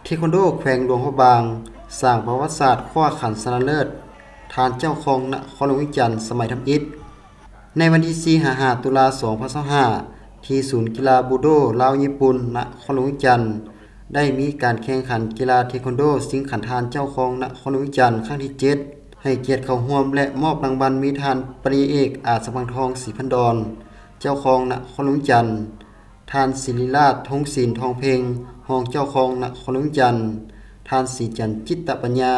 ເທຄວັນໂດແຂວງຫຼວງພະບາງ ສ້າງປະຫວັດສາດຄວ້າຂັນຊະນະເລີດ ທ່ານເຈົ້າຄອງນະຄອນຫຼວງວຽງຈັນສະໄໝທຳອິດ. ໃນວັນທີສີ່ຫາຫ້າຕຸລາສອງພັນຊາວຫ້າ ທີ່ສູນກິລາບູໂດລາວຍີ່ປຸ່ນ ນະຄອນຫຼວງວຽງຈັນ ໄດ້ມີການແຂ່ງຂັນກິລາເທຄວັນໂດຊິງຂັນທ່ານເຈົ້າຄອງນະຄອນຫຼວງວຽງຈັນຄັ້ງທີເຈັດ ໃຫ້ກຽດເຂົ້າຮ່ວມ ແລະ ມອບລາງວັນມີທ່ານ ປະລິຍາເອກ ອາດສະຫວ່າງທອງ ສີພັນດອນ ເຈົ້າຄອງນະຄອນຫຼວງວຽງຈັນ, ທ່ານ ສິລິລາດ ທົງສິນ ທອງເພັງ ຮອງເຈົ້າຄອງນະຄອນຫຼວງວຽງຈັນ, ທ່ານ ສີຈັນ ຈິດຕະປັນຍາ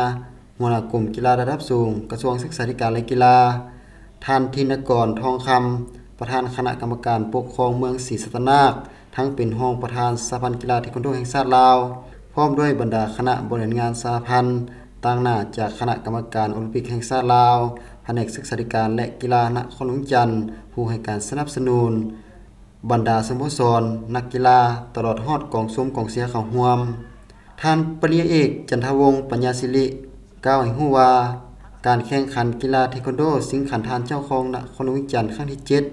ຫົວໜ້າກົມກິລາລະດັບສູງ ກະຊວງສຶກສາທິການ ແລະ ກິລາ, ທ່ານ ທິນນະກອນ ທອງຄຳ ປະທານຄະນະກຳມະການປົກຄອງເມືອງສີສັດຕະນາກ, ທັງເປັນຮອງປະທານສະຫະພັນກິລາເທຄວັນໂດແຫ່ງຊາດລາວ, ພ້ອມດ້ວຍບັນດາຄະນະບໍລິຫານງານສະຫະພັນ, ຕາງໜ້າຈາກຄະນະກຳມະການໂອລິມປິກແຫ່ງຊາດລາວ, ພະແນກສຶກສາທິການ ແລະ ກິລານະຄອນຫຼວງວຽງຈັນ ຜູ້ໃຫ້ການສະໜັບສະໜູນ, ບັນດາສະໂມສອນ, ນັກກິລາ, ຕະຫຼອດຮອດກອງຊົມກອງເຊຍເຂົ້າຮ່ວມ. ທ່ານ ປະລິຍາເອກ ຈັນທະວົງ ປັນຍາສິລິ ກ່າວໃຫ້ຮູ້ວ່າ ການແຂ່ງຂັນກິລາເທຄວັນໂດຊິງຂັນທ່ານເຈົ້າຄອງນະຄອນຫຼວງວຽງຈັນຄັ້ງທີເຈັດ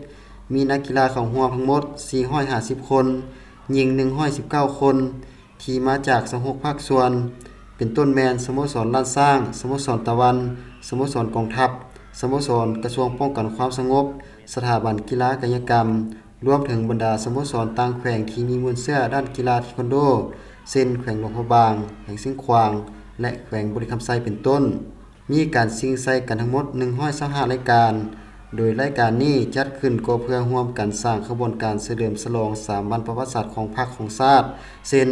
ມີນັກກິລາເຂົ້າຮ່ວມທັງໝົດສີ່ຮ້ອຍຫ້າສິບຄົນ, ຍິງໜຶ່ງຮ້ອຍສິບເກົ້າຄົນ ທີ່ມາຈາກຊາວຫົກພາກສ່ວນ ເປັນຕົ້ນແມ່ນ ສະໂມສອນລ້ານຊ້າງ, ສະໂມສອນຕາວັນ, ສະໂມສອນກອງທັບ, ສະໂມສອນກະຊວງປ້ອງກັນຄວາມສະຫງົບ, ສະຖາບັນກິລາກາຍະກຳ, ລວມເຖິງບັນດາສະໂມສອນຕ່າງແຂວງທີ່ມີມູນເຊື້ອດ້ານກິລາເທຄວັນໂດ ເຊັ່ນ ແຂວງຫຼວງພະບາງ, ແຂວງຊຽງຂວາງ ແລະ ແຂວງບໍລິຄຳໄຊ ເປັນຕົ້ນ. ມີການຊິງໃສ່ກັນທັງໝົດໜຶ່ງຮ້ອຍຊາວຫ້າລາຍການ, ໂດຍລາຍການນີ້ຈັດຂຶ້ນກໍເພື່ອຮ່ວມກັນສ້າງຂະບວນການສະເຫຼີມສະຫຼອງສາມວັນປະຫວັດສາດຂອງພັກຂອງຊາດ ເຊັ່ນ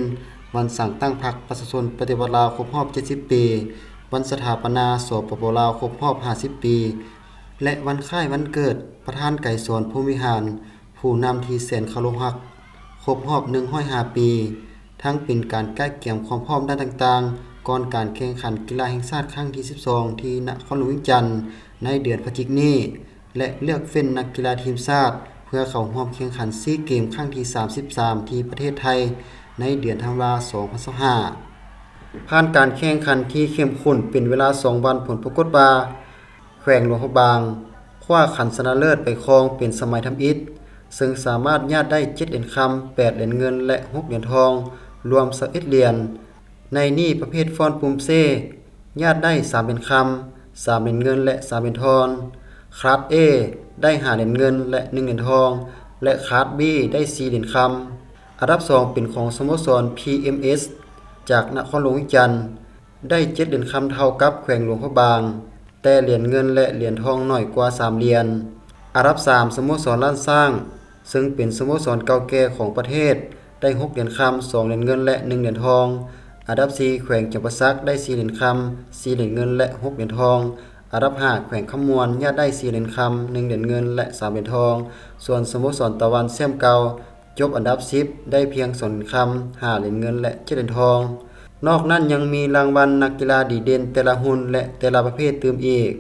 ວັນສ້າງຕັ້ງພັກປະຊາຊົນປະຕິວັດລາວຄົບຮອບເຈັດສິບປີ, ວັນສະຖາປະນາ ສປປ ລາວ ຄົບຮອບຫ້າສິບປີ ແລະ ວັນຄ້າຍວັນເກີດປະທານໄກສອນ ພົມວິຫານ ຜູ້ນຳທີ່ແສນເຄົາລົບຮັກ ຄົບຮອບໜຶ່ງຮ້ອຍຫ້າປີ, ທັງເປັນການກະກຽມຄວາມພ້ອມດ້ານຕ່າງໆ ກ່ອນການແຂ່ງຂັນກິລາແຫ່ງຊາດຄັ້ງທີສິບສອງ ທີ່ນະຄອນຫຼວງວຽງຈັນ ໃນເດືອນພະຈິກນີ້ ແລະ ເລືອກເຟ້ນນັກກິລາທີມຊາດ ເພື່ອເຂົ້າຮ່ວມແຂ່ງຂັນຊີເກມຄັ້ງທີສາມສິບສາມ ທີ່ປະເທດໄທ ໃນເດືອນທັນວາ ສອງພັນຊາວຫ້າ. ຜ່ານການແຂ່ງຂັນທີ່ເຂັ້ມຂຸ້ນເປັນເວລາສອງວັນ, ຜົນປາກົດວ່າ ແຂວງຫຼວງພະບາງ ຄວ້າຂັນຊະນະເລີດໄປຄອງເປັນສະໄໝທຳອິດ, ເຊິ່ງສາມາດຍາດໄດ້ເຈັດຫຼຽນຄຳ, ແປດຫຼຽນເງິນ ແລະ ຫົກຫຼຽນທອງ, ລວມຊາວເອັດຫຼຽນ. ໃນນີ້ປະເພດຟ້ອນປຸ່ມເຊ ຍາດໄດ້ສາມຫຼຽນຄຳ, ສາມຫຼຽນເງິນ ແລະ ສາມຫຼຽນທອງ, ຄລາດ A ໄດ້ຫ້າຫຼຽນເງິນ ແລະ ໜຶ່ງຫຼຽນທອງ ແລະ ຄລາດ B ໄດ້ສີ່ຫຼຽນຄຳ. ອັນດັບສອງເປັນຂອງສະໂມສອນ PMS ຈາກນະຄອນຫຼວງວຽງຈັນ ໄດ້ເຈັດຫຼຽນຄຳເທົ່າກັບແຂວງຫຼວງພະບາງ, ແຕ່ຫຼຽນເງິນ ແລະ ຫຼຽນທອງໜ້ອຍກວ່າສາມຫຼຽນ. ອັນດັບສາມ ສະໂມສອນລ້ານຊ້າງ ເຊິ່ງເປັນສະໂມສອນເກົ່າແກ່ຂອງປະເທດ ໄດ້ຫົກຫຼຽນຄຳ, ສອງຫຼຽນເງິນ ແລະ ໜຶ່ງຫຼຽນທອງ. ອັນດັບສີ່ ແຂວງຈຳປາສັກ ໄດ້ສີ່ຫຼຽນຄຳ, ສີ່ຫຼຽນເງິນ ແລະ ຫົກຫຼຽນທອງ. ອັນດັບຫ້າ ແຂວງຄຳມ່ວນ ຍາດໄດ້ສີ່ຫຼຽນຄຳ, ໜຶ່ງຫຼຽນເງິນ ແລະ ສາມຫຼຽນທອງ. ສ່ວນສະໂມສອນຕາວັນແຊ້ມເກົ່າ ຈົບອັນດັບສິບ ໄດ້ພຽງສອງຫຼຽນຄຳ, ຫ້າຫຼຽນເງິນ ແລະ ເຈັດຫຼຽນທອງ. ນອກນັ້ນຍັງມີລາງວັນນັກກິລາດີເດັ່ນແຕ່ລະຮຸ່ນ ແລະ ແຕ່ລະປະເພດຕື່ມອີກ.